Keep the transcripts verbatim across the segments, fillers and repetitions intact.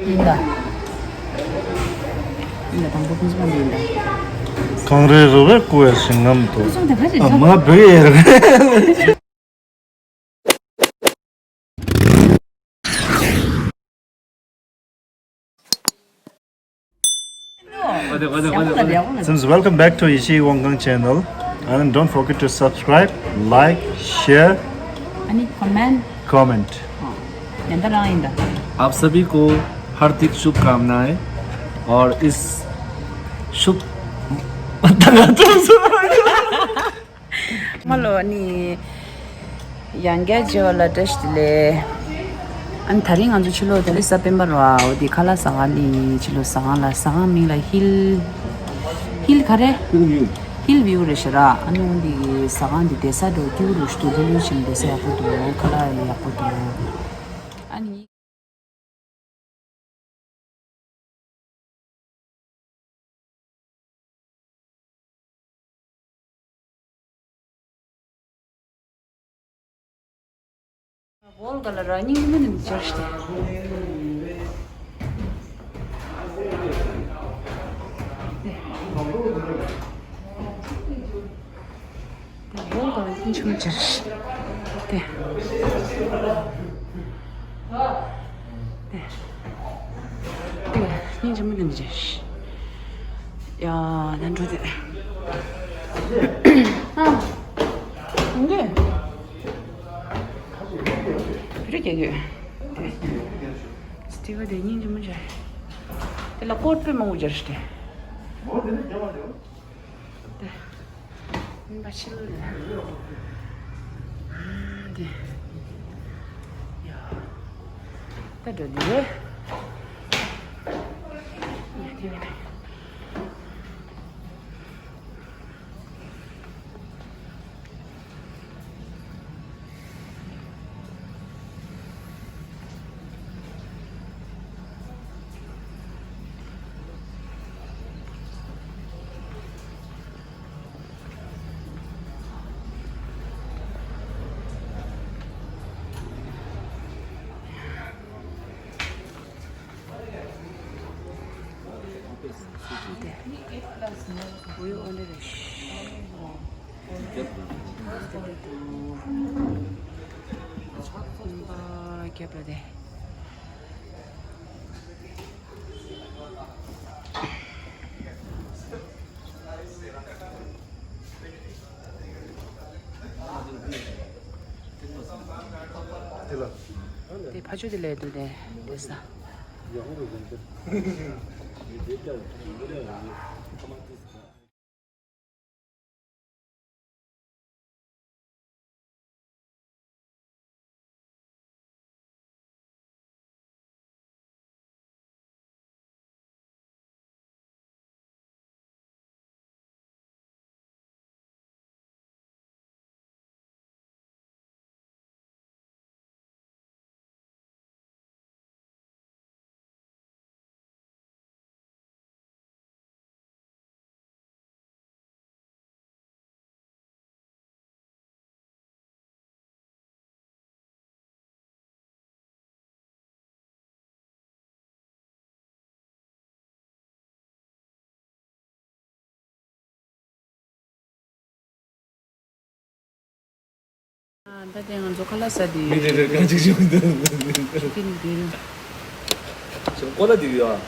ཡིན་ད། ཡིན་ད། དང་པོ་ཕུན་སུམ་ཚོགས་པ་འདི་ཡིན་ད། གངས་རི་ར་བས་བསྐོར་བའི་ཞིང་ཁམས་དུ། ཕུན་སུམ་དེ་ག་ཞིག་ཨ་ཆགས། མ་བོད་ཡེར། Sims, welcome back to Ichi Wangkang channel. And don't forget to subscribe, like, share, any comment, comment. ཡང་ད་རང་ཡིན་ད། आप सभी को हार्दिक शुभकामनाएं और इस शुभ མ་ལོ་ནི། ཡང་བསྐྱར་མཇལ་བ་ལ་བཀྲ་ཤིས་བདེ་ལེགས། ཨ་ནི་དེ་རིང་ང་ཚོ་ཕྱི་ལོགས་ཏ་ལི་ས་སྤེན་པ་ར་བ་འོ་དེ་ཁ་ལག་ཟ་ག་ལི་ཕྱི་ལོགས་ཟ་ཁང་ལ། ཟ་ཁང་མིང་ལ་ཧིལ། ཧིལ་ག་རེ། ཧིལ་བིའུ། ཧིལ་བིའུ་རེད་ཤག་ར། ཨ་ནི་འོ་དེ་ཟ་ཁང་དེ་བསྡད་ས་འགྲོ་སྐྱིད་པོ་རུ་ཞིག་འདུག་ལྷུང་ལྷུང་བྱས་ནས་བསྡད་ས་ཡག་པོ་འདུག་ཁ་ལག་ཡང་ཡག་པོ་འདུག་ཨ་ནི། བོལ་ག་ལ་ར་སྙིང་རྗེ་མོ་ནི་མི་འབྱོར་ཤག་དེ་བོ་ག་ལ་སྙིང་རྗེ་མོ་ཅིག་རེད། དེ། དེ། དེ་སྙིང་རྗེ་མོ་དེ་འདྲ་རེད། ཡ། ད་འགྲོ་དེ། ཨ། འདི། བུ་རེ་རྒྱག་གི། དེ། སི་ཊི་ཀར་དེ་སྙིང་རྗེ་མོ་ཅིག་རེད། དེ་ལ་ཀོཌ་དཔེ་མང་པོ་སྦྱར་ཤག་དེ། དེ། ཡིན་པ་ཕྱི་ལོགས་ལ། དེ། ཡ། ད་འགྲོ་དེ། ཡ་དེ་ནས། རྒྱབ་ལ་དེ། དེ་ཕ་ཆོས་དེ་ལས་འདུག་དེ་དེ་ས། ད་དེ་ང་ཚོ་ཁ་ལག་ཟ་དུས། མི་རེ་རེར་རྐང་གཅིག་བྱུང་འདུག་ཅིག་གིན་འདིར། ཅིག་ཀོ་ལ་འདི་ཡོད།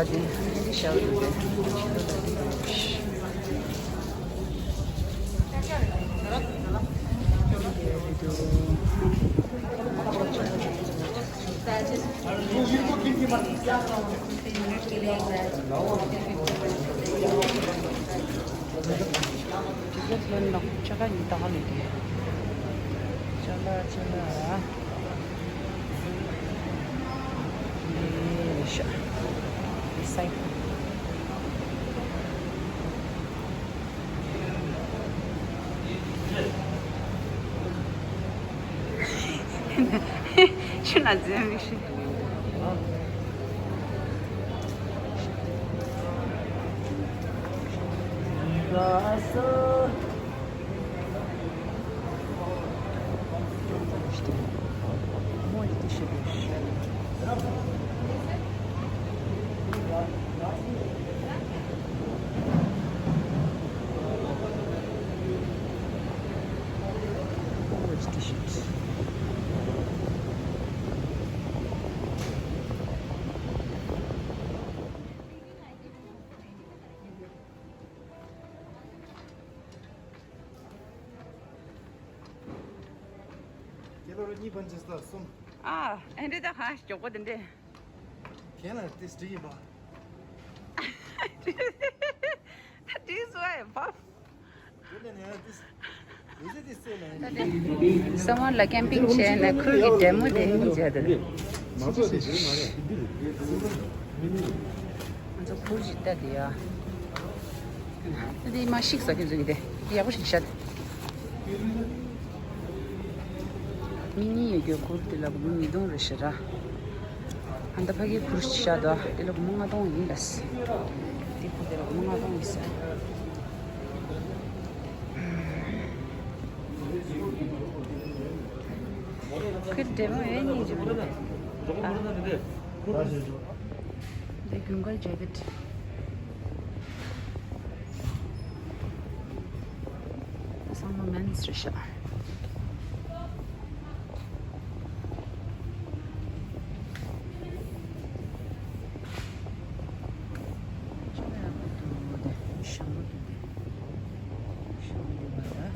ཨ་དེ་འདི་ཤར་འདུག་སྟེ། ཕྱི་ལོགས་ལ་འདི་འདུག་ཅ་ལག་ཉོ་ད་ག་ལས་དེ། ཅ་ལག་ཅ་ལག་ཨེ་རེད་ཤག Recycle། ཤི་ན་འཛེམ་མི་ཤེས། ཁྱེད་ལོ་རེ་གཉིས་པ་འཇིགས་ས་གསུམ། ཨ། ཨེ་འདྲ་ད་ཧ་མགྱོགས་པོ་དེ་འདྲས། ཁྱེད་ལ་ཏིས་འགྲིག་ཡིན་པ། ཏིས་བ་ཡིན་པ། ཁྱེད་ལ་ནི་ཏིས། ཡོད་ཚད་ཏིས་ཚད་ལ་ཡིན། སོ་མོན་ལ་ཀེམ་པིང་བྱས་ནས་ཁུར་གྱི་འདྲེ་མོ་དེ་གཉིས་བྱས་འདུག་མང་ཚོགས་དེ་ཞིག་མ་རེད། ང་ཚོ་ཁུར་ཞིག་ལྟ་དེ་ཡ། ད་དེ་མ་ཤིག་ཟ་ཁྱོད་ཚོ་གི་དེ་དེ་ཡག་པོ་ཞིག་བཞག་མི་གཉིས་ཡོད་རྒྱུ་ཁུར་དེ་ལ་སྒོར་མོ་ཉིས་སྟོང་རེད་ཤག་ར། ཨ་ད་ཕ་གི་ཁུར་ཞིག་བཞག་འདུག་དེ་ལ་སྒོར་མོ་ལྔ་སྟོང་ཡིན་ལ། དེ་ཁུར་དེ་ལ་སྒོར་མོ་ལྔ་སྟོང་ཡིན་ས། ཁུར་འདྲེ་མོ་ཡོད་གཉིས་ཀྱི་མི་འདུག་ཨ། འདི་རྒྱུན་སྐར་ཇེ་ཀེད། ཚང་མ་མེན་སི་རེད་ཤག་ཅི་ལ་ཡག་པོ་འདུག་དེ་ཞྭ་མོ་འདུག་དེ། ཞྭ་མོ་འདུག་པ་ད།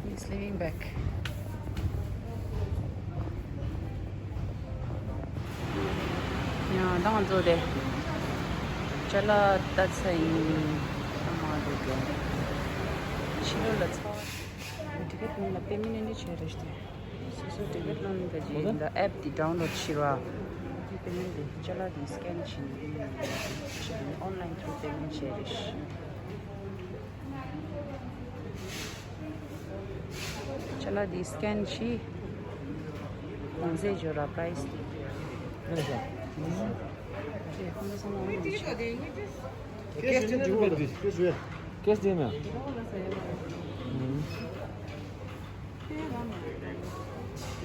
He's leaning back. ཡང་ད་ང་ཚོ་དེ་ཅ་ལག་ལྟ་ཚར་ཡིན། ཨ་མ་འདུག་གི་ཕྱི་ལོགས་ལ་ཚ་བ། ཊི་ཀེ་ཊི་ནང་ལ་པེ་མེན་ཊི་ནི་བྱས་རེད་དེ། སོ་སོ་ཊི་ཀེ་ཊི་ནང་ལ་ཅི་ཡིན་ད་ཨེབ་དེ་ཌའུན་ལོཌ་བྱས་ར། དེ་པེ་མེན་ཊི་དེ་ཅ་ལག་དེ་སི་ཀེན་བྱས་ནས་ཨོན་ལའིན་ཐུ་རུ་པེ་མེན་ཊི་བྱས་རེད། ཅ་ལག་འདི་སི་ཀེན་བྱས། གོང་ཚད་འབྱོར་ར་པ་རའེ་སི་དེ། ཁྱེད་ལ་ཤ། ཁྱེད་ཁོང་ཚོ་ཚང་མ་འོང་ནས་ཤ། ཀེ་ཤི་ཅན་ཅིག་ཡོད་རེད། ཀེ་ཤི་ཅན་མེད།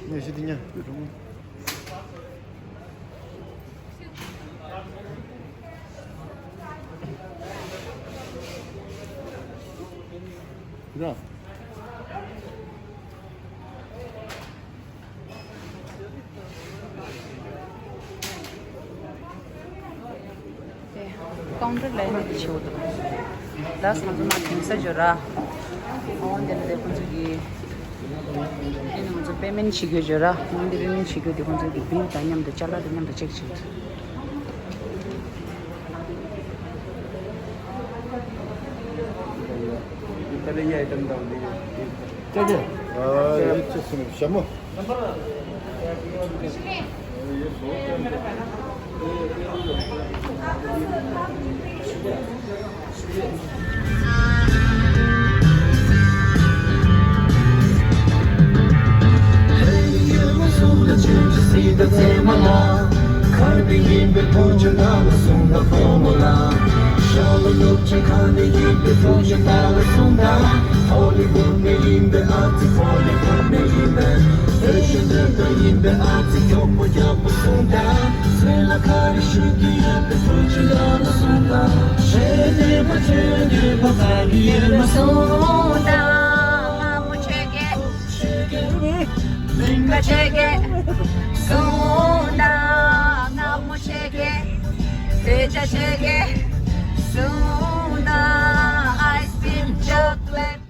ནས་ཤི་དེ་ཉ། ཡ། ཀའུན་ཊར་ལ་ཡིན་ན་འདི་ཆེ་བོ་འདུག་ལགས་སོ། ང་ཚོ་མར་དེང་སང་འབྱོར་ར། འོང་དེ་ལ་དེ་ཁོང་ཚོ་གི་དེ་ནི་ང་ཚོ་པེ་མེན་ཊི་བྱེད་རྒྱུ་འབྱོར་ར། འོང་དེ་པེ་མེན་ཊི་བྱེད་རྒྱུ་དེ་ཁོང་ཚོ་གི་བིལ་དང་མཉམ་དུ་ཅ་ལག་དང་མཉམ་དུ་ཅེག་བྱེད། ཨ་ཡིག་ཆ་སུ་ནས་ཞྭ་མོ། ཡིན་པའི་ཨ་ཙི་མགྱོགས་པོ་རྒྱག་པོ་གསུངས་དང་། སེམས་ལ་ག་རེ་ཞུ་གི་ཡོད་པའི་ཐུགས་ཆུ་ལ་ལ་གསུངས་དང་། ཞེ་ནས་མ་བྱོས་ཉེས་པ་ག་རེ་ཡོད་ན་གསུངས་དང་། སྔ་མོ་ཆོས་རྒྱལ། ལིང་ག་ཆོས་རྒྱལ། གསུངས་དང་། སྔ་མོ་ཆོས་རྒྱལ། དོལ་རྒྱལ་ཆོས་རྒྱལ། གསུངས་དང་། Ice cream chocolate།